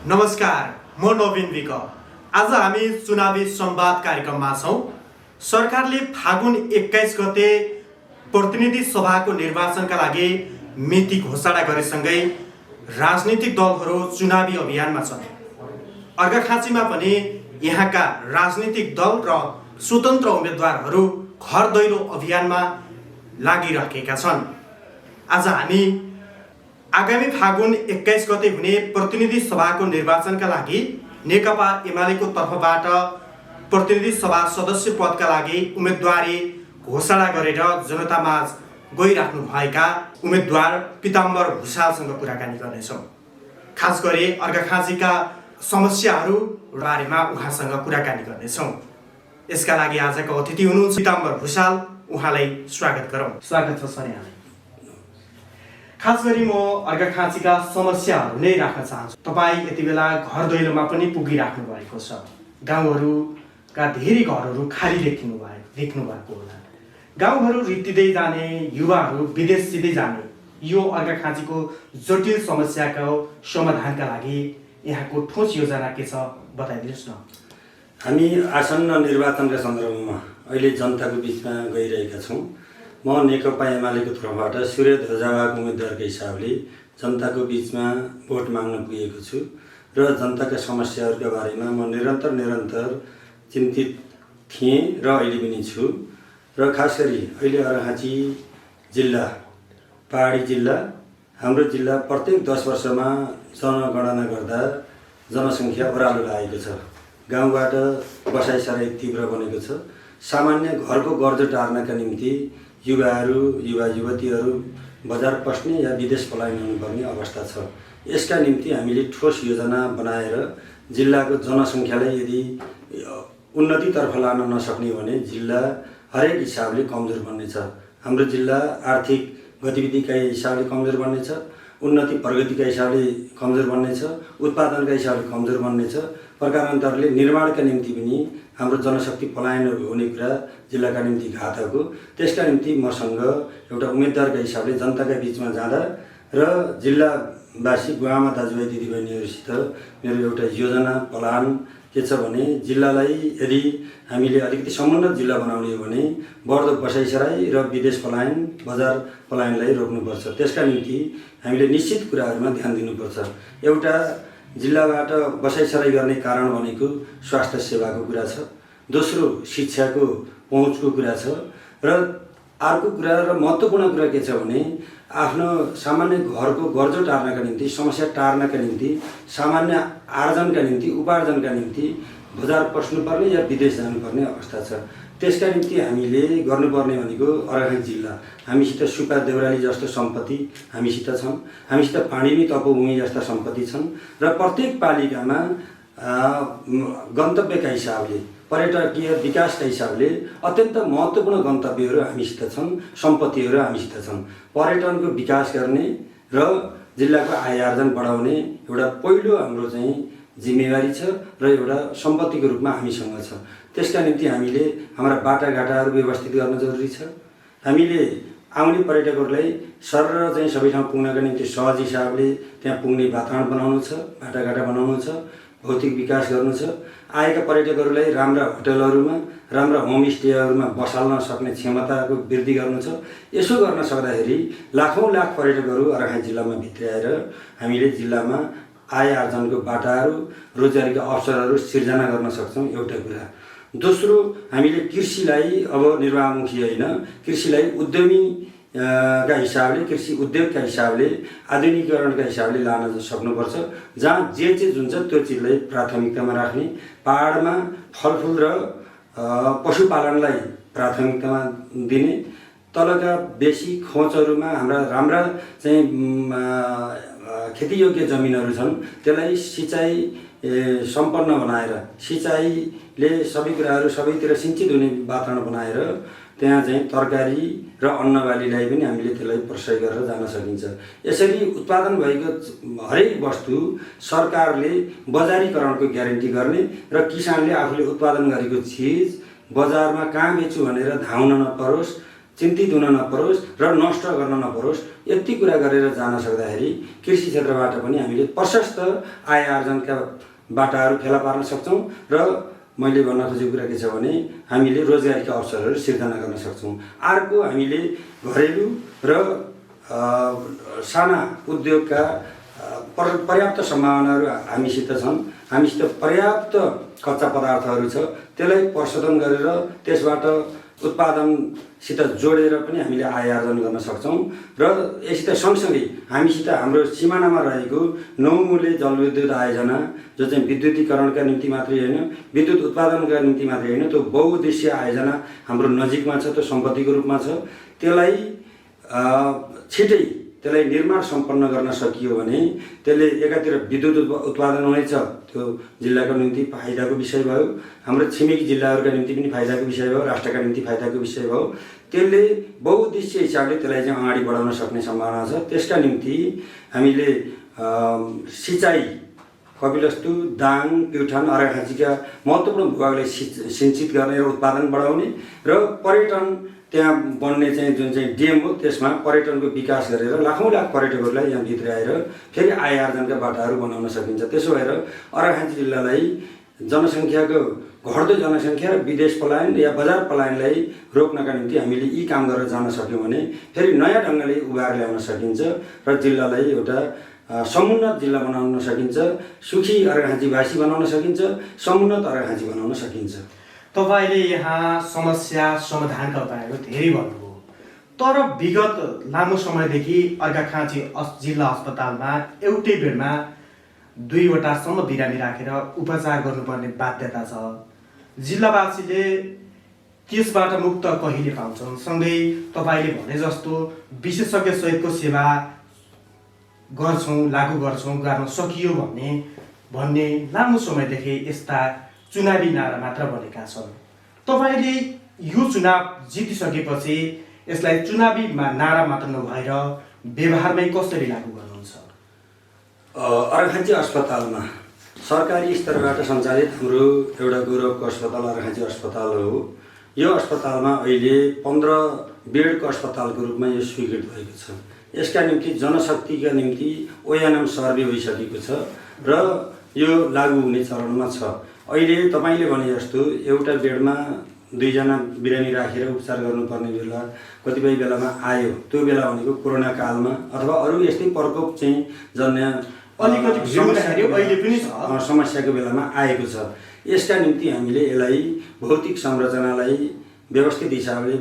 नमस्कार, म नवीन विक। आज हामी चुनावी संवाद कार्यक्रममा छौँ। सरकारले फागुन 21 गते प्रतिनिधि सभाको निर्वाचनका लागि मिति घोषणा गरेसँगै राजनीतिक दलहरू चुनावी अभियानमा छन्। अर्घाखाँचीमा पनि यहाँका राजनीतिक दल र स्वतन्त्र उम्मेदवारहरू घर दैलो अभियानमा लागिरहेका छन्। आज हामी आगामी फागुन 21 गते हुने प्रतिनिधि सभाको निर्वाचनका लागि नेकपा एमालेको तर्फबाट प्रतिनिधि सभा सदस्य पदका लागि उम्मेदवारी घोषणा गरेर जनतामाझ गइराख्नु भएका उम्मेदवार पिताम्बर भुषालसँग कुराकानी गर्नेछौँ। खास गरी अर्घाखाँचीका समस्याहरू बारेमा उहाँसँग कुराकानी गर्नेछौँ। यसका लागि आजको अतिथि हुनुहुन्छ पिताम्बर भुषाल। उहाँलाई स्वागत गरौँ। स्वागत छ सर यहाँलाई। खास गरी म अर्घाखाँचीका समस्याहरू नै राख्न चाहन्छु। तपाईँ यति बेला घर दैलोमा पनि पुगिराख्नु भएको छ। गाउँहरूका धेरै घरहरू खाली देख्नु भएको होला। गाउँहरू रित्तिँदै जाने, युवाहरू विदेशसितै जाने, यो अर्घाखाँचीको जटिल समस्याको समाधानका लागि यहाँको ठोस योजना के छ बताइदिनुहोस् न। हामी आसन्न निर्वाचनका सन्दर्भमा अहिले जनताको बिचमा गइरहेका छौँ। म नेकपा एमालेको तर्फबाट सूर्य ध्वजावाहक उम्मेदवारको हिसाबले जनताको बिचमा भोट माग्न पुगेको छु र जनताका समस्याहरूका बारेमा म निरन्तर चिन्तित थिएँ र अहिले पनि छु। र खास गरी अहिले अर्घाखाँची जिल्ला, पहाडी जिल्ला, हाम्रो जिल्ला प्रत्येक 10 वर्षमा जनगणना गर्दा जनसङ्ख्या ओह्रालो लागेको छ। गाउँबाट बसाइसराई तीव्र बनेको छ। सामान्य घरको गर्जो टार्नका निम्ति युवाहरू, युवा युवतीहरू बजार पस्ने या विदेश पलायन हुनुपर्ने अवस्था छ। यसका निम्ति हामीले ठोस योजना बनाएर जिल्लाको जनसङ्ख्यालाई यदि उन्नतितर्फ लान नसक्ने भने जिल्ला हरेक हिसाबले कमजोर बन्नेछ। हाम्रो जिल्ला आर्थिक गतिविधिका हिसाबले कमजोर बन्नेछ, उन्नति प्रगतिका हिसाबले कमजोर बन्नेछ, उत्पादनका हिसाबले कमजोर बन्नेछ। प्रकारान्तरले निर्माणका निम्ति पनि हाम्रो जनशक्ति पलायन हुने कुरा जिल्लाका निम्ति घातक हो। त्यसका निम्ति मसँग एउटा उम्मेदवारका हिसाबले जनताका बिचमा जाँदा र जिल्लावासी बुवाआमा दाजुभाइ दिदीबहिनीहरूसित मेरो एउटा योजना प्लान के छ भने जिल्लालाई यदि हामीले अलिकति समुन्नत जिल्ला बनाउने हो भने बढ्दो बसाइसराई र विदेश पलायन, बजार पलायनलाई रोक्नुपर्छ। त्यसका निम्ति हामीले निश्चित कुराहरूमा ध्यान दिनुपर्छ। एउटा जिल्लाबाट बसाइसराई गर्ने कारण भनेको स्वास्थ्य सेवाको कुरा छ, दोस्रो शिक्षाको पहुँचको कुरा छ र अर्को कुरा र महत्त्वपूर्ण कुरा के छ भने आफ्नो सामान्य घरको गर्जो टार्नका निम्ति, समस्या टार्नका निम्ति, सामान्य आर्जनका निम्ति, उपार्जनका निम्ति बजार पस्नुपर्ने या विदेश जानुपर्ने अवस्था छ। त्यसका निम्ति हामीले गर्नुपर्ने भनेको अर्घाखाँची जिल्ला, हामीसित सुपा देउराली जस्तो सम्पत्ति हामीसित छन्, हामीसित पाणिनी तपोभूमि जस्ता सम्पत्ति छन् र प्रत्येक पालिकामा गन्तव्यका हिसाबले, पर्यटकीय विकासका हिसाबले अत्यन्त महत्त्वपूर्ण गन्तव्यहरू हामीसित छन्, सम्पत्तिहरू हामीसित छन्। पर्यटनको विकास गर्ने र जिल्लाको आय आर्जन बढाउने एउटा पहिलो हाम्रो चाहिँ जिम्मेवारी छ र एउटा सम्पत्तिको रूपमा हामीसँग छ। त्यसका निम्ति हामीले हाम्रा बाटाघाटाहरू व्यवस्थित गर्न जरुरी छ। हामीले आउने पर्यटकहरूलाई सरर चाहिँ सबै ठाउँ पुग्नका निम्ति सहज हिसाबले त्यहाँ पुग्ने वातावरण बनाउनु छ, बाटाघाटा बनाउनु छ, भौतिक विकास गर्नु छ। आएका पर्यटकहरूलाई राम्रा होटलहरूमा, राम्रा होमस्टेहरूमा बसाल्न सक्ने क्षमताको वृद्धि गर्नु छ। यसो गर्न सक्दाखेरि लाखौँ लाख पर्यटकहरू अर्घाखाँची जिल्लामा भित्र्याएर हामीले जिल्लामा आय आर्जनको बाटाहरू, रोजगारीका अवसरहरू सिर्जना गर्न सक्छौँ, एउटा कुरा। दोस्रो, हामीले कृषिलाई अब निर्वाहमुखी होइन, कृषिलाई उद्यमी का हिसाबले, कृषि उद्योगका हिसाबले, आधुनिकीकरणका हिसाबले लान सक्नुपर्छ। जहाँ जे चिज हुन्छ त्यो चिजलाई प्राथमिकतामा राख्ने, पहाडमा फलफुल र पशुपालनलाई प्राथमिकतामा दिने, तलका बेसी खोजहरूमा हाम्रा राम्रा चाहिँ खेतीयोग्य जमिनहरू छन् त्यसलाई सिँचाइ सम्पन्न बनाएर, सिँचाइले सबै कुराहरू सबैतिर सिंचित हुने वातावरण बनाएर त्यहाँ चाहिँ तरकारी र अन्नबालीलाई पनि हामीले त्यसलाई प्रशय गरेर जान सकिन्छ। यसरी उत्पादन भएको हरेक वस्तु सरकारले बजारीकरणको ग्यारेन्टी गर्ने र किसानले आफूले उत्पादन गरेको चिज बजारमा कहाँ बेच्छु भनेर धाउन नपरोस्, चिन्तित हुन नपरोस् र नष्ट गर्न नपरोस् यति कुरा गरेर जान सक्दाखेरि कृषि क्षेत्रबाट पनि हामीले प्रशस्त आय आर्जनका बाटाहरू फेला पार्न सक्छौँ र मैले भन्न खोजेको कुरा के छ भने हामीले रोजगारीका अवसरहरू सिर्जना गर्न सक्छौँ। अर्को हामीले घरेलु र साना उद्योगका पर्याप्त सम्भावनाहरू हामीसित छन्। हामीसित पर्याप्त कच्चा पदार्थहरू छ, त्यसलाई प्रशोधन गरेर त्यसबाट उत्पादनसित जोडेर पनि हामीले आय आर्जन गर्न सक्छौँ। र यससित सँगसँगै हामीसित हाम्रो सिमानामा रहेको नौमूल्य जलविद्युत आयोजना जो चाहिँ विद्युतीकरणका निम्ति मात्रै होइन, विद्युत उत्पादनका निम्ति मात्रै होइन, त्यो बहुउद्देश्य आयोजना हाम्रो नजिकमा छ, त्यो सम्पत्तिको रूपमा छ। त्यसलाई छिटै त्यसलाई निर्माण सम्पन्न गर्न सकियो भने त्यसले एकातिर विद्युत उत्पादन हुनेछ, त्यो जिल्लाको निम्ति फाइदाको विषय भयो, हाम्रो छिमेकी जिल्लाहरूका निम्ति पनि फाइदाको विषय भयो, राष्ट्रका निम्ति फाइदाको विषय भयो। त्यसले बहुउद्देश्य हिसाबले त्यसलाई चाहिँ अगाडि बढाउन सक्ने सम्भावना छ। त्यसका निम्ति हामीले सिँचाइ, कपिलवस्तु, दाङ, प्युठान, अर्घाखाँचीका महत्त्वपूर्ण भूभागलाई सिंचित गर्ने र उत्पादन बढाउने र पर्यटन त्यहाँ बन्ने चाहिँ जुन चाहिँ डिएम हो त्यसमा पर्यटनको विकास गरेर लाखौँ लाख पर्यटकहरूलाई यहाँ भित्र आएर फेरि आय आर्जनका बाटाहरू बनाउन सकिन्छ। त्यसो भएर अर्घाखाँची जिल्लालाई जनसङ्ख्याको घट्दो जनसङ्ख्या र विदेश पलायन या बजार पलायनलाई रोक्नका निम्ति हामीले यी काम गरेर जान सक्यौँ भने फेरि नयाँ ढङ्गले उभार ल्याउन सकिन्छ र जिल्लालाई एउटा समुन्नत जिल्ला बनाउन सकिन्छ, सुखी अर्घाखाँचीवासी बनाउन सकिन्छ, समुन्नत अर्घाखाँची बनाउन सकिन्छ। तपाईँले यहाँ समस्या समाधानका उपायहरू धेरै भन्नुभयो, तर विगत लामो समयदेखि अर्घाखाँची जिल्ला अस्पतालमा एउटै बेडमा 2वटासम्म बिरामी राखेर उपचार गर्नुपर्ने बाध्यता छ। जिल्लावासीले त्यसबाट मुक्त कहिले पाउँछन्? सँगै तपाईँले भने जस्तो विशेषज्ञ सहितको सेवा लागू गर्छौँ, गर्न सकियो भन्ने लामो समयदेखि यस्ता चुनावी नारा मात्र बनेका छन्। तपाईँले यो चुनाव जितिसकेपछि यसलाई चुनावी नारा मात्र नभएर व्यवहारमै कसरी लागू गर्नुहुन्छ? अर्घाखाँची अस्पतालमा सरकारी स्तरबाट सञ्चालित हाम्रो एउटा गौरवको अस्पताल अर्घाखाँची अस्पताल हो। यो अस्पतालमा अहिले 15 बेडको अस्पतालको रूपमा यो स्वीकृत भएको छ। यसका निम्ति जनशक्तिका निम्ति ओएनएम सर्वे भइसकेको छ र यो लागू हुने चरणमा छ। अहिले तपाईँले भने जस्तो एउटा बेडमा 2 जना बिरामी राखेर उपचार गर्नुपर्ने बेला कतिपय बेलामा आयो। त्यो बेला भनेको कोरोना कालमा अथवा अरू यस्तै प्रकोप चाहिँ जन्य समस्याको बेलामा आएको छ। यसका निम्ति हामीले यसलाई भौतिक संरचनालाई व्यवस्थित हिसाबले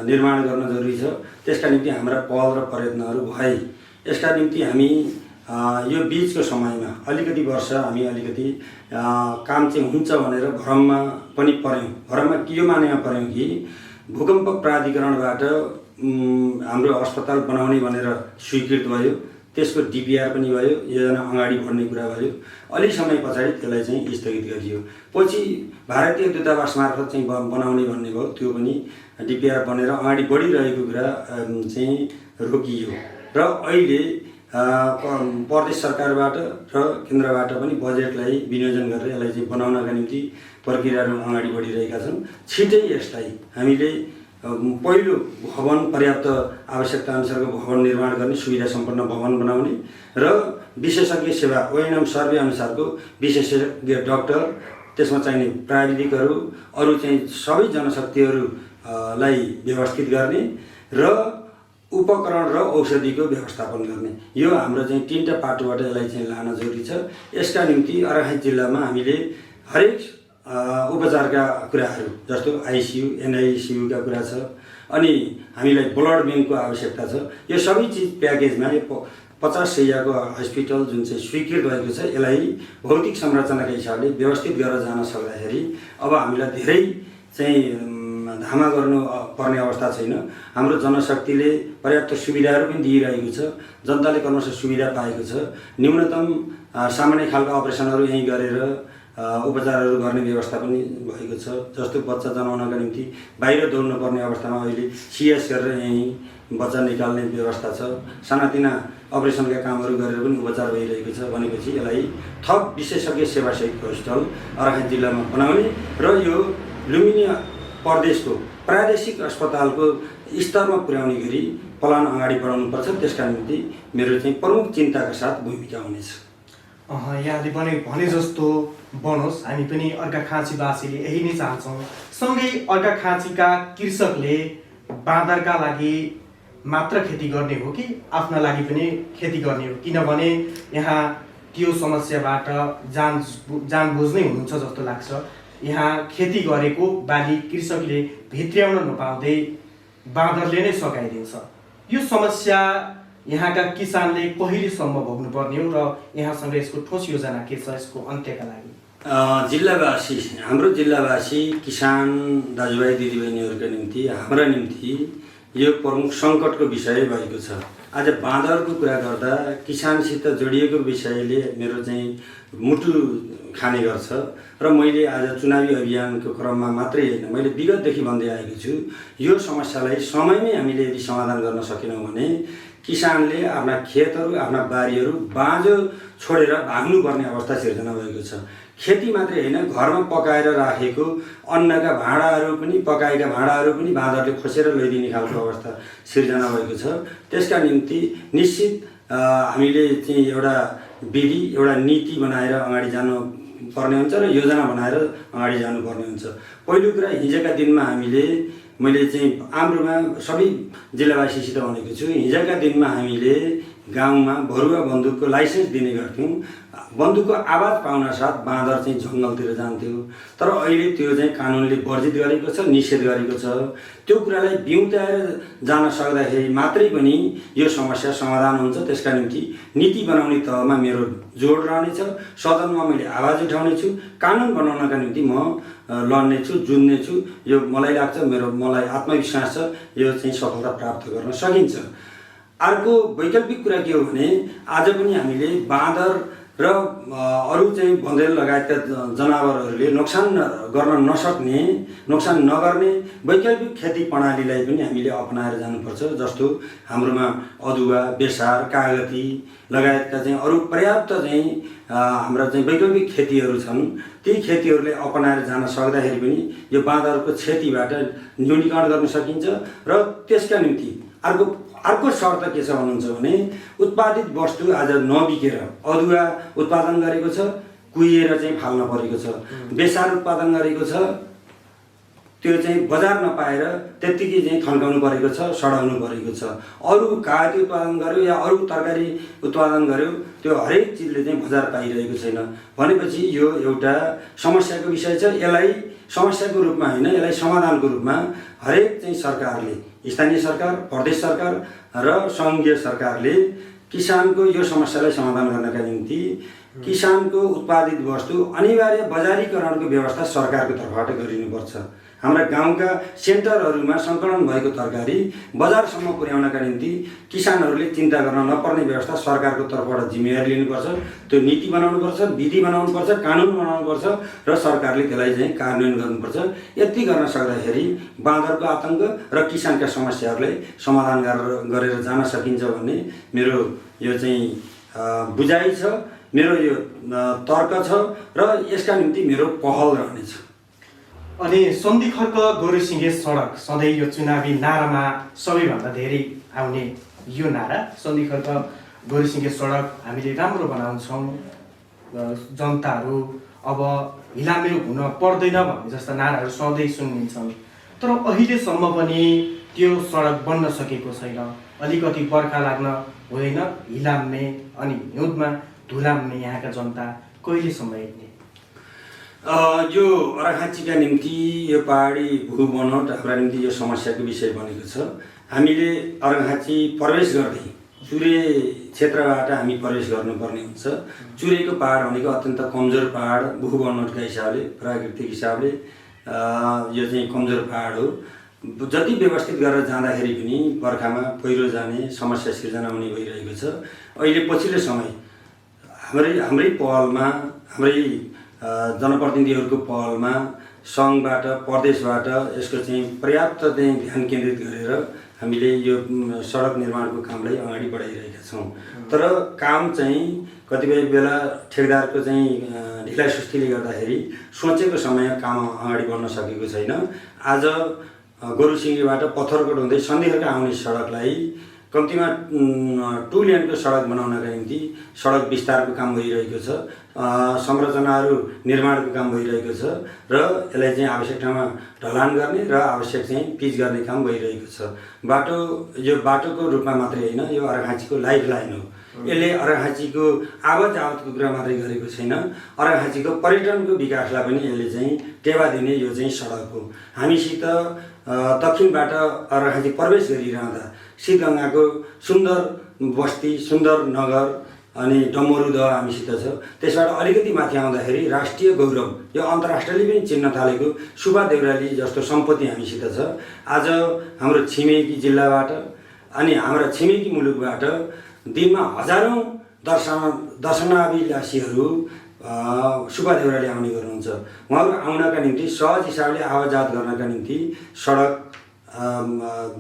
निर्माण गर्न जरुरी छ। त्यसका निम्ति हाम्रा पहल र प्रयत्नहरू भए। यसका निम्ति हामी यो बीचको समयमा अलिकति वर्ष हामी अलिकति काम चाहिँ हुन्छ भनेर भ्रममा पनि पर्यौँ। भ्रममा के मानेमा पर्यौँ कि भूकम्प प्राधिकरणबाट हाम्रो अस्पताल बनाउने भनेर स्वीकृत भयो, त्यसको डिपिआर पनि भयो, योजना अगाडि बढ्ने कुरा भयो। अलि समय पछाडि त्यसलाई चाहिँ स्थगित गरियो। पछि भारतीय दूतावास मार्फत चाहिँ बनाउने भन्ने भयो, त्यो पनि डिपिआर बनेर अगाडि बढिरहेको कुरा चाहिँ रोकियो र अहिले प्रदेश सरकारबाट र केन्द्रबाट पनि बजेटलाई विनियोजन गरेर यसलाई चाहिँ बनाउनका निम्ति प्रक्रियाहरू अगाडि बढिरहेका छन्। छिटै यसलाई हामीले पहिलो भवन पर्याप्त आवश्यकता अनुसारको भवन निर्माण गर्ने, सुविधा सम्पन्न भवन बनाउने र विशेषज्ञ सेवा ओएनएम सर्वे अनुसारको विशेषज्ञ डाक्टर, त्यसमा चाहिने प्राविधिकहरू, अरू चाहिँ सबै जनशक्तिहरूलाई व्यवस्थित गर्ने र उपकरण र औषधिको व्यवस्थापन गर्ने, यो हाम्रो चाहिँ 3टा पाटोबाट यसलाई चाहिँ लान जरुरी छ। यसका निम्ति अर्घाखाँची जिल्लामा हामीले हरेक उपचारका कुराहरू जस्तो आइसियु, एनआइसियुका कुरा छ, अनि हामीलाई ब्लड ब्याङ्कको आवश्यकता छ। यो सबै चिज प्याकेजमा यो 50 शैय्याको हस्पिटल जुन चाहिँ स्वीकृत भएको छ, यसलाई भौतिक संरचनाका हिसाबले व्यवस्थित गरेर जान सक्दाखेरि अब हामीलाई धेरै चाहिँ धामा गर्नु पर्ने अवस्था छैन। हाम्रो जनशक्तिले पर्याप्त सुविधाहरू पनि दिइरहेको छ, जनताले क्रमशः सुविधा पाएको छ। न्यूनतम सामान्य खालका अपरेसनहरू यहीँ गरेर उपचारहरू गर्ने व्यवस्था पनि भएको छ। जस्तो बच्चा जन्माउनका निम्ति बाहिर दौड्नु पर्ने अवस्थामा अहिले सिएस गरेर यहीँ बच्चा निकाल्ने व्यवस्था छ। सानातिना अपरेसनका कामहरू गरेर पनि उपचार भइरहेको छ। भनेपछि यसलाई थप विशेषज्ञ सेवासहितको हस्पिटल अर्घाखाँची जिल्लामा बनाउने र यो लुम्बिनी प्रदेशको प्रादेशिक अस्पतालको स्तरमा पुर्याउने गरी प्लान अगाडि बढाउनुपर्छ। त्यसका निम्ति मेरो चाहिँ प्रमुख चिन्ताका साथ भूमिका हुनेछ। यहाँले भने जस्तो बनोस्, हामी पनि अर्घाखाँचीवासीले यही नै चाहन्छौँ। सँगै अर्घाखाँचीका कृषकले बाँदरका लागि मात्र खेती गर्ने हो कि आफ्ना लागि पनि खेती गर्ने हो? किनभने यहाँ त्यो समस्याबाट जान बुझ्नै हुनुहुन्छ जस्तो लाग्छ। यहाँ खेती गरेको बाली कृषकले भित्र्याउन नपाउँदै बाँदरले नै सघाइदिन्छ। यो समस्या यहाँका किसानले कहिलेसम्म भोग्नुपर्ने हो र यहाँसँग यसको ठोस योजना के छ यसको अन्त्यका लागि? जिल्लावासी, हाम्रो जिल्लावासी किसान दाजुभाइ दिदीबहिनीहरूका निम्ति, हाम्रा निम्ति यो प्रमुख सङ्कटको विषय भएको छ। आज बाँदरको कुरा गर्दा किसानसित जोडिएको विषयले मेरो चाहिँ मुटु खाने गर्छ र मैले आज चुनावी अभियानको क्रममा मात्रै होइन, मैले विगतदेखि भन्दै आएको छु, यो समस्यालाई समयमै हामीले यदि समाधान गर्न सकेनौँ भने किसानले आफ्ना खेतहरू, आफ्ना बारीहरू बाँझो छोडेर भाग्नुपर्ने अवस्था सिर्जना भएको छ। खेती मात्रै होइन, घरमा पकाएर राखेको अन्नका भाँडाहरू पनि, पकाएका भाँडाहरू पनि बाँदरले खोसेर लैदिने खालको अवस्था सिर्जना भएको छ। त्यसका निम्ति निश्चित हामीले चाहिँ एउटा विधि, एउटा नीति बनाएर अगाडि जानु पर्ने हुन्छ र योजना बनाएर अगाडि जानुपर्ने हुन्छ। पहिलो कुरा, हिजोका दिनमा मैले चाहिँ आम्रोमा सबै जिल्लावासीसित भनेको छु, हिजोका दिनमा हामीले गाउँमा भरुवा बन्दुकको लाइसेन्स दिने गर्थ्यौँ। बन्दुकको आवाज पाउन साथ बाँदर चाहिँ जङ्गलतिर जान्थ्यो। तर अहिले त्यो चाहिँ कानुनले वर्जित गरेको छ, निषेध गरेको छ। त्यो कुरालाई बिउताएर जान सक्दाखेरि मात्रै पनि यो समस्या समाधान हुन्छ। त्यसका निम्ति नीति बनाउने तहमा मेरो जोड रहनेछ। सदनमा मैले आवाज उठाउने छु। कानुन बनाउनका निम्ति म लड्ने छु, जुझ्ने छु। यो मलाई लाग्छ, मलाई आत्मविश्वास छ, यो चाहिँ सफलता प्राप्त गर्न सकिन्छ। अर्को वैकल्पिक कुरा के हो भने आज पनि हामीले बाँदर र अरू चाहिँ बँदेल लगायतका जनावरहरूले नोक्सान गर्न नसक्ने, नोक्सान नगर्ने वैकल्पिक खेती प्रणालीलाई पनि हामीले अपनाएर जानुपर्छ। जस्तो हाम्रोमा अदुवा, बेसार, कागती लगायतका चाहिँ अरू पर्याप्त चाहिँ हाम्रा चाहिँ वैकल्पिक खेतीहरू छन्। ती खेतीहरूले अपनाएर जान सक्दाखेरि पनि यो बाँदरको क्षतिबाट न्यूनीकरण गर्न सकिन्छ। र त्यसका निम्ति अर्को शर्त के छ भन्नुहुन्छ भने उत्पादित वस्तु आज नबिकेर अदुवा उत्पादन गरेको छ, कुहिएर चाहिँ फाल्न परेको छ, बेसार उत्पादन गरेको छ, त्यो चाहिँ बजार नपाएर त्यत्तिकै चाहिँ थन्काउनु परेको छ, सडाउनु परेको छ। अरू कागती उत्पादन गर्यो या अरू तरकारी उत्पादन गर्यो, त्यो हरेक चिजले चाहिँ बजार पाइरहेको छैन भनेपछि यो एउटा समस्याको विषय छ। यसलाई समस्याको रूपमा होइन, यसलाई समाधानको रूपमा हरेक चाहिँ सरकारले, स्थानीय सरकार, प्रदेश सरकार र सङ्घीय सरकारले किसानको यो समस्यालाई समाधान गर्नका निम्ति किसानको उत्पादित वस्तु अनिवार्य बजारीकरणको व्यवस्था सरकारको तर्फबाट गरिनुपर्छ। हाम्रा गाउँका सेन्टरहरूमा सङ्कलन भएको तरकारी बजारसम्म पुर्याउनका निम्ति किसानहरूले चिन्ता गर्न नपर्ने व्यवस्था सरकारको तर्फबाट जिम्मेवारी लिनुपर्छ। त्यो नीति बनाउनुपर्छ, विधि बनाउनुपर्छ, कानुन बनाउनुपर्छ र सरकारले त्यसलाई चाहिँ कार्यान्वयन गर्नुपर्छ। यति गर्न सक्दाखेरि बाँदरको आतङ्क र किसानका समस्याहरूलाई समाधान गरेर जान सकिन्छ भन्ने मेरो यो चाहिँ बुझाइ छ, मेरो यो तर्क छ र यसका निम्ति मेरो पहल रहनेछ। अनि सन्धि खर्क गोरुसिङे सडक सधैँ यो चुनावी नारामा सबैभन्दा धेरै आउने यो नारा, सन्धि खर्क गोरुसिङे सडक हामीले राम्रो बनाउँछौँ, जनताहरू अब हिलामेल हुन पर्दैन भन्ने जस्ता नाराहरू सधैँ सुनिन्छन्। तर अहिलेसम्म पनि त्यो सडक बन्न सकेको छैन। अलिकति बर्खा लाग्न हुँदैन, हिलाम्ने अनि हिउँदमा धुलाम्ने यहाँका जनता कहिलेसम्म हेर्ने? यो अर्घाखाँचीका निम्ति यो पहाडी भूबनोट हाम्रा निम्ति यो समस्याको विषय बनेको छ। हामीले अर्घाखाँची प्रवेश गर्दै चुरे क्षेत्रबाट हामी प्रवेश गर्नुपर्ने हुन्छ। चुरेको पहाड भनेको अत्यन्त कमजोर पहाड, भूबनोटका हिसाबले, प्राकृतिक हिसाबले यो चाहिँ कमजोर पहाड हो। जति व्यवस्थित गरेर जाँदाखेरि पनि बर्खामा पहिरो जाने समस्या सिर्जना हुने भइरहेको छ। अहिले पछिल्लो समय हाम्रै पहलमा, हाम्रै जनप्रतिनिधिहरूको पहलमा सङ्घबाट, प्रदेशबाट यसको चाहिँ पर्याप्त चाहिँ ध्यान केन्द्रित गरेर हामीले यो सडक निर्माणको कामलाई अगाडि बढाइरहेका छौँ। तर काम चाहिँ कतिपय बेला ठेकदारको चाहिँ ढिलाइ सुस्तीले गर्दाखेरि सोचेको समय काम अगाडि बढ्न सकेको छैन। आज गोरुसिङीबाट पत्थरकोट हुँदै सन्धिखर्का आउने सडकलाई कम्तीमा 2 लेनको सडक बनाउनका निम्ति सडक विस्तारको काम भइरहेको छ, संरचनाहरू निर्माणको काम भइरहेको छ र यसलाई चाहिँ आवश्यक ठाउँमा ढलान गर्ने र आवश्यक चाहिँ पिच गर्ने काम भइरहेको छ। बाटो यो बाटोको रूपमा मात्रै होइन, यो अर्घाँचीको लाइफ लाइन हो। यसले अर्घाँचीको आवत जावतको कुरा मात्रै गरेको छैन, अर्घाँचीको पर्यटनको विकासलाई पनि यसले चाहिँ टेवा दिने यो चाहिँ सडक हो। हामीसित दक्षिणबाट अर्घाँची प्रवेश गरिरहँदा शीतगङ्गाको सुन्दर बस्ती, सुन्दर नगर अनि डमरुद हामीसित छ। त्यसबाट अलिकति माथि आउँदाखेरि राष्ट्रिय गौरव, यो अन्तर्राष्ट्रियले पनि चिन्न थालेको सुब्बा देउराली जस्तो सम्पत्ति हामीसित छ। आज हाम्रो छिमेकी जिल्लाबाट अनि हाम्रा छिमेकी मुलुकबाट दिनमा हजारौँ दर्शनाभिलाषीहरू सुब्बा देउराली आउने गर्नुहुन्छ। उहाँहरू आउनका निम्ति सहज हिसाबले आवाज जात गर्नका निम्ति सडक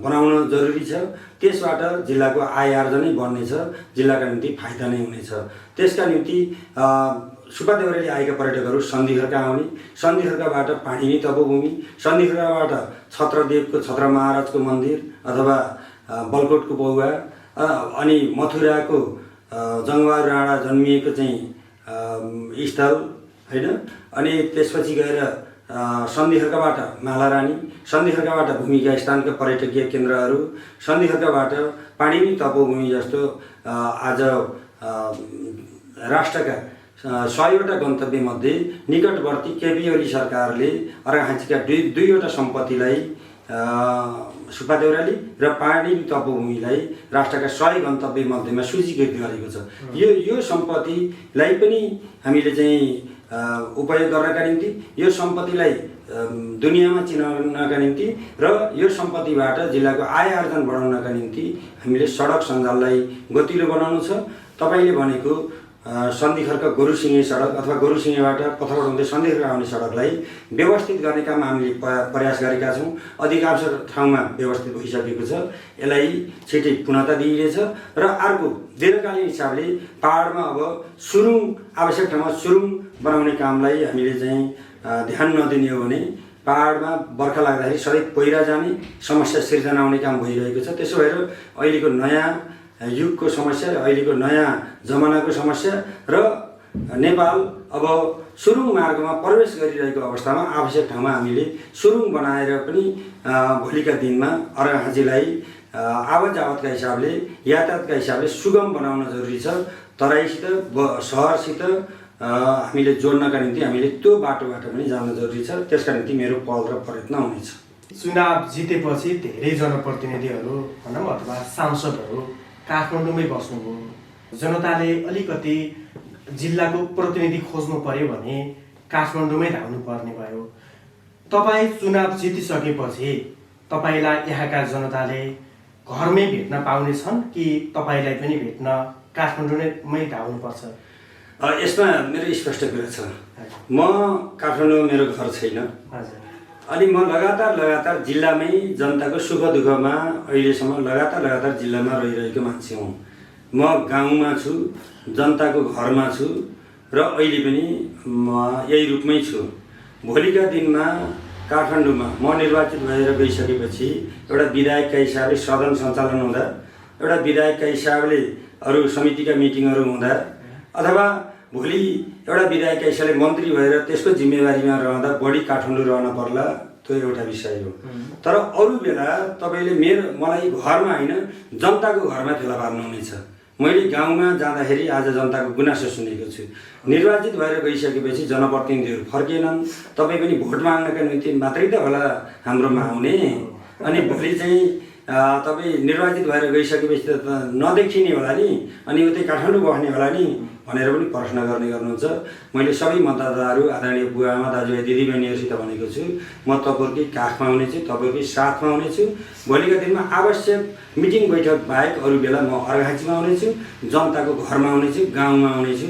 बनाउन जरुरी छ। त्यसबाट जिल्लाको आय आर्जनै बढ्नेछ, जिल्लाका निम्ति फाइदा नै हुनेछ। त्यसका निम्ति सुब्बा देउराली आएका पर्यटकहरू सन्धिखर्का आउने, सन्धिखर्काबाट पाणिनी तपोभूमि, सन्धिखर्काबाट छत्रदेवको छत्र महाराजको मन्दिर अथवा बलकोटको पौवा अनि मथुराको जङ्गबहादुर राणा जन्मिएको चाहिँ स्थल होइन, अनि त्यसपछि गएर सन्धिखर्काबाट मालारानी, सन्धिखर्काबाट भूमिका स्थानका पर्यटकीय केन्द्रहरू, सन्धिखर्काबाट पाणिनी तपोभूमि जस्तो आज राष्ट्रका 100वटा गन्तव्यमध्ये निकटवर्ती केपी ओली सरकारले अर्घाँचीका दुईवटा सम्पत्तिलाई सुब्बा देउराली र पाणिनी तपोभूमिलाई राष्ट्रका 100 गन्तव्य मध्येमा सूचीकृत गरेको छ। यो सम्पत्तिलाई पनि हामीले चाहिँ उपयोग गर्नका निम्ति, यो सम्पत्तिलाई दुनियाँमा चिनाउनका निम्ति र यो सम्पत्तिबाट जिल्लाको आय आर्जन बढाउनका निम्ति हामीले सडक सञ्जाललाई गतिलो बनाउनु छ। तपाईँले भनेको सन्धिखर्का गोरुसिङे सडक अथवा गोरुसिङेबाट पत्थरकोट हुँदै सन्धिखर्का आउने सडकलाई व्यवस्थित गर्ने काम हामीले प्रयास गरेका छौँ। अधिकांश ठाउँमा व्यवस्थित भइसकेको छ। यसलाई छिटै पूर्णता दिइनेछ र अर्को दीर्घकालीन हिसाबले पहाडमा अब सुरुङ, आवश्यक ठाउँमा सुरुङ बनाउने कामलाई हामीले चाहिँ ध्यान नदिने हो भने पहाडमा बर्खा लाग्दाखेरि सडक पहिरा जाने समस्या सिर्जना हुने काम भइरहेको छ। त्यसो भएर अहिलेको नयाँ युगको समस्या, अहिलेको नयाँ जमानाको समस्या र नेपाल अब सुरुङ मार्गमा प्रवेश गरिरहेको अवस्थामा आवश्यक ठाउँमा हामीले सुरुङ बनाएर पनि भोलिका दिनमा अर्घाँचीलाई आवत जावतका हिसाबले, यातायातका हिसाबले सुगम बनाउन जरुरी छ। तराईसित सहरसित हामीले जोड्नका निम्ति हामीले त्यो बाटोबाट पनि जान जरुरी छ। त्यसका निम्ति मेरो पहल र प्रयत्न हुनेछ। चुनाव जितेपछि धेरै जनप्रतिनिधिहरू भनौँ अथवा सांसदहरू काठमाडौँमै बस्नुभयो। जनताले अलिकति जिल्लाको प्रतिनिधि खोज्नु पर्यो भने काठमाडौँमै धाउनु पर्ने भयो। तपाईँ चुनाव जितिसकेपछि तपाईँलाई यहाँका जनताले घरमै भेट्न पाउनेछन् कि तपाईँलाई पनि भेट्न काठमाडौँमै धाउनुपर्छ? यसमा मेरो स्पष्ट कुरा छ। म काठमाडौँमा मेरो घर छैन। अनि म लगातार जिल्लामै जनताको सुख दुःखमा अहिलेसम्म लगातार जिल्लामा रहिरहेको मान्छे हुँ। म गाउँमा छु, जनताको घरमा छु र अहिले पनि म यही रूपमै छु। भोलिका दिनमा काठमाडौँमा म निर्वाचित भएर गइसकेपछि एउटा विधायकका हिसाबले सदन सञ्चालन हुँदा, एउटा विधायकका हिसाबले अरू समितिका मिटिङहरू हुँदा अथवा भोलि एउटा विधायकका हिसाबले मन्त्री भएर त्यसको जिम्मेवारीमा रहँदा बढी काठमाडौँ रहन पर्ला, त्यो एउटा विषय हो। तर अरू बेला तपाईँले मलाई घरमा होइन जनताको घरमा फेला पार्नुहुनेछ। मैले गाउँमा जाँदाखेरि आज जनताको गुनासो सुनेको छु। निर्वाचित भएर गइसकेपछि जनप्रतिनिधिहरू फर्केनन्। तपाईँ पनि भोट माग्नका निम्ति मात्रै त होला हाम्रोमा आउने, अनि भोलि चाहिँ तपाईँ निर्वाचित भएर गइसकेपछि त नदेखिने होला नि, अनि उतै काठमाडौँ बस्ने होला नि भनेर पनि प्रश्न गर्नुहुन्छ। मैले सबै मतदाताहरू, आदरणीय बुवाआमा, दाजुभाइ, दिदीबहिनीहरूसित भनेको छु, म तपाईँहरूकै काखमा हुनेछु, तपाईँहरूकै साथमा हुनेछु। भोलिका दिनमा आवश्यक मिटिङ बैठक बाहेक अरू बेला म अर्घाँचीमा हुनेछु, जनताको घरमा हुनेछु, गाउँमा हुनेछु।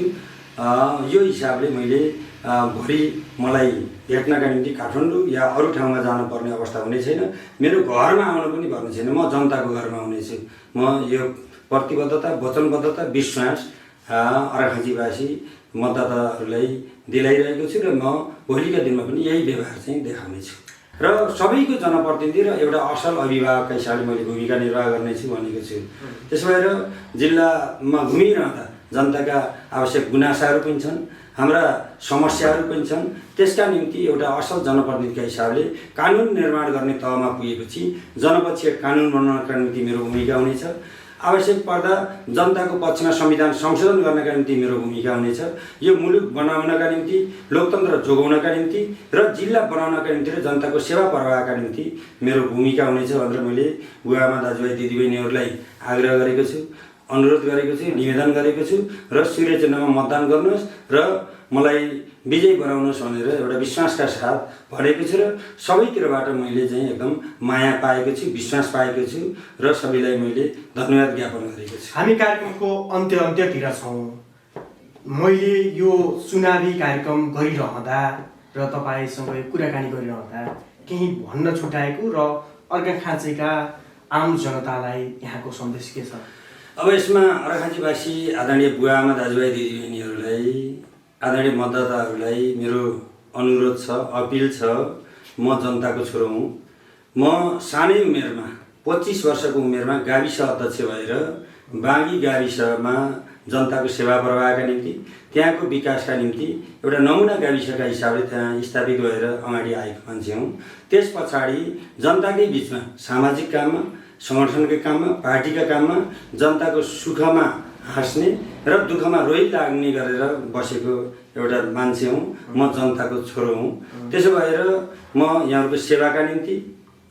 यो हिसाबले मैले भोलि मलाई भेट्नका निम्ति काठमाडौँ या अरू ठाउँमा जानुपर्ने अवस्था हुने छैन। मेरो घरमा आउनु पनि पर्ने छैन, म जनताको घरमा हुनेछु। म यो प्रतिबद्धता, वचनबद्धता, विश्वास अर्घाँचीवासी मतदाताहरूलाई दिलाइरहेको छु र म भोलिका दिनमा पनि यही व्यवहार चाहिँ देखाउनेछु। र सबैको जनप्रतिनिधि र एउटा असल अभिभावकका हिसाबले मैले भूमिका निर्वाह गर्नेछु भनेको छु। त्यसो भएर जिल्लामा घुमिरहँदा जनताका आवश्यक गुनासाहरू पनि छन्, हाम्रा समस्याहरू पनि छन्। त्यसका निम्ति एउटा असल जनप्रतिनिधिका हिसाबले कानुन निर्माण गर्ने तहमा पुगेपछि जनपक्षीय कानुन बनाउनका निम्ति मेरो भूमिका हुनेछ। आवश्यक पर्दा जनताको पक्षमा संविधान संशोधन गर्नका निम्ति मेरो भूमिका हुनेछ। यो मुलुक बनाउनका निम्ति, लोकतन्त्र जोगाउनका निम्ति र जिल्ला बनाउनका निम्ति र जनताको सेवा प्रवाहका निम्ति मेरो भूमिका हुनेछ भनेर मैले बुवाआमा दाजुभाइ दिदीबहिनीहरूलाई आग्रह गरेको छु, अनुरोध गरेको छु, निवेदन गरेको छु र सूर्य चिन्हमा मतदान गर्नुहोस् र मलाई विजयी बनाउनुहोस् भनेर एउटा विश्वासका साथ भनेको छु र सबैतिरबाट मैले चाहिँ एकदम माया पाएको छु, विश्वास पाएको छु र सबैलाई मैले धन्यवाद ज्ञापन गरेको छु। हामी कार्यक्रमको अन्त्यतिर छौँ। मैले यो चुनावी कार्यक्रम गरिरहँदा र तपाईँसँग कुराकानी गरिरहँदा केही भन्न छुटाएको र अर्घाखाँचीका आम जनतालाई यहाँको सन्देश के छ? अब यसमा अर्घाखाँचीवासी आदरणीय बुवाआमा दाजुभाइ दिदीबहिनीहरूलाई, आदरणीय मतदाताहरूलाई मेरो अनुरोध छ, अपिल छ। म जनताको छोरो हुँ। म सानै उमेरमा 25 वर्षको उमेरमा गाविस अध्यक्ष भएर बाँगी गाविसमा जनताको सेवा प्रवाहका निम्ति, त्यहाँको विकासका निम्ति एउटा नमुना गाविसका हिसाबले त्यहाँ स्थापित भएर अगाडि आएको मान्छे हुँ। त्यस पछाडि जनताकै बिचमा सामाजिक काममा, संगठनकै काममा, पार्टीका काममा जनताको सुखमा हाँस्ने र दुःखमा रोइ लाग्ने गरेर बसेको एउटा मान्छे हुँ। म जनताको छोरो हुँ। त्यसो भएर म यहाँहरूको सेवाका निम्ति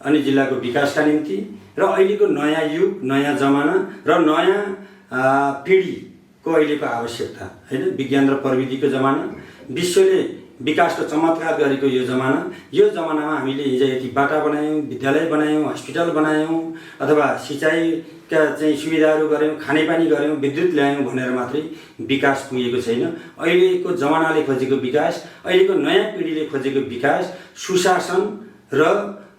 अनि जिल्लाको विकासका निम्ति र अहिलेको नयाँ युग, नयाँ जमाना र नयाँ पिँढीको अहिलेको आवश्यकता, होइन, विज्ञान र प्रविधिको जमाना, विश्वले विकासको चमत्कार गरेको यो जमानामा हामीले हिजो यति बाटा बनायौँ, विद्यालय बनायौँ, हस्पिटल बनायौँ अथवा सिँचाइका चाहिँ सुविधाहरू गऱ्यौँ, खानेपानी गऱ्यौँ, विद्युत ल्यायौँ भनेर मात्रै विकास पुगेको छैन। अहिलेको जमानाले खोजेको विकास, अहिलेको नयाँ पिँढीले खोजेको विकास सुशासन र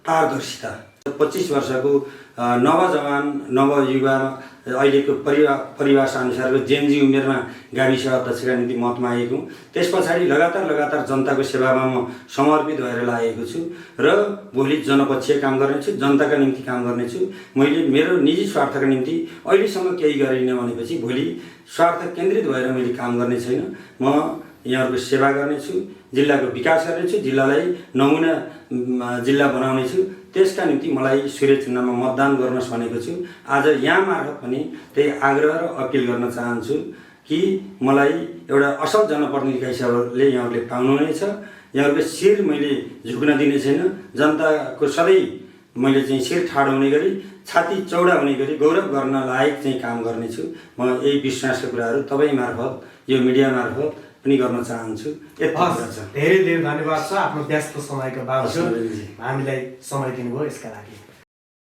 पारदर्शिता। 25 वर्षको नवजवान नवयुवा अहिलेको परिभाषा अनुसारको जेनजी उमेरमा गाविस अध्यक्षका निम्ति मत मागेको हुँ। त्यस पछाडि लगातार जनताको सेवामा म समर्पित भएर लागेको छु र भोलि जनपक्षीय काम गर्नेछु, जनताका निम्ति काम गर्नेछु। मैले मेरो निजी स्वार्थका निम्ति अहिलेसम्म केही गरिनँ भनेपछि भोलि स्वार्थ केन्द्रित भएर मैले काम गर्ने छैन। म यहाँहरूको सेवा गर्नेछु, जिल्लाको विकास गर्नेछु, जिल्लालाई नमुना जिल्ला बनाउनेछु। त्यसका निम्ति मलाई सूर्य चिन्हमा मतदान गर्नुहोस् भनेको छु। आज यहाँ मार्फत पनि त्यही आग्रह र अपिल गर्न चाहन्छु कि मलाई एउटा असल जनप्रतिनिधिका हिसाबले यहाँहरूले पाउनुहुनेछ। यहाँहरूको शिर मैले झुक्न दिने छैन। जनताको सधैँ मैले चाहिँ शिर ठाडो हुने गरी, छाती चौडा हुने गरी गौरव गर्न लायक चाहिँ काम गर्नेछु। म यही विश्वासका कुराहरू तपाईँ मार्फत, यो मिडिया मार्फत पनि गर्न चाहन्छु। धेरै धेरै धन्यवाद छ आफ्नो व्यस्त समयको बावजुद हामीलाई समय दिनुभयो यसका लागि।